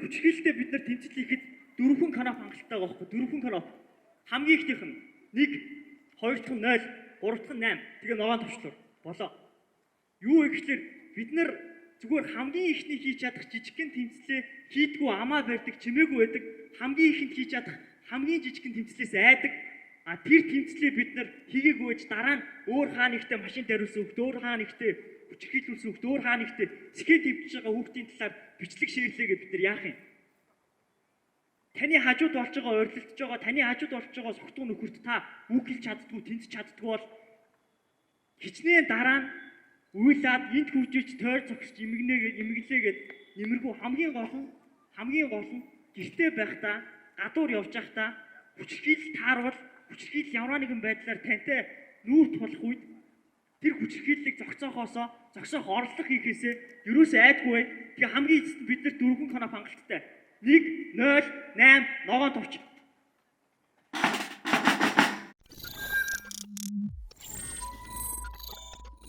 Хүчирхийлэлтэй бид нар тэмцэл хийхэд дөрвөн кноп хангалттай байгаа байхгүй, дөрвөн кноп. Хамгийн ихнийх нь 1, хоёр дахь нь 0, гурав дахь нь 8. Тэгээ ногоон товчлуур болоо. Юу вэ гэхлээр бид нар зүгээр хамгийн ихний хийж чадах жижигхэн тэмцлээ хийдгүү, амаа барьдаг, чимээгүй байдаг, хамгийн ихэнд хийж чадах хамгийн жижигхэн тэмцлээс айдаг. А тэр тэмцлээ бид нар хийгээгүй байж дараа нь өөр хаа нэгтээ машин тариулсан хүүхд, өөр хаа нэгтээ хүчирхийлүүлсэн хүүхд, өөр хаа нэгтээ сэхэн тэмцэж байгаа хүүхдийн талаар бичлэг шеэрлээгээ бид нар яах юм? Таны хажууд болж байгаа, орилолтож байгаа, таны хажууд болж байгаа согтуу нөхөрт та үг хэлж чаддгүй, тэмцэж чаддгүй бол хичнээн дараа нь уйлаад энд хурж ирж тойр зогсож эмгэнээгээд эмгэлээгээд нэмэргүй. Хамгийн гол нь гэртээ байхдаа, гадуур явж байхдаа хүчирхийлэл таарвал, хүчирхийлэл ямар нэгэн байдлаар тантай нүүр тулах үед тэр хүчирхийллийг зогсоохоосоо зогсоох орлого хийхээсээ ерөөсөө айдгүй бай. Тэгээ хамгийн эцэст бид нар дөрвөн кноп хангалттай. 1 0 8 ногоон товч.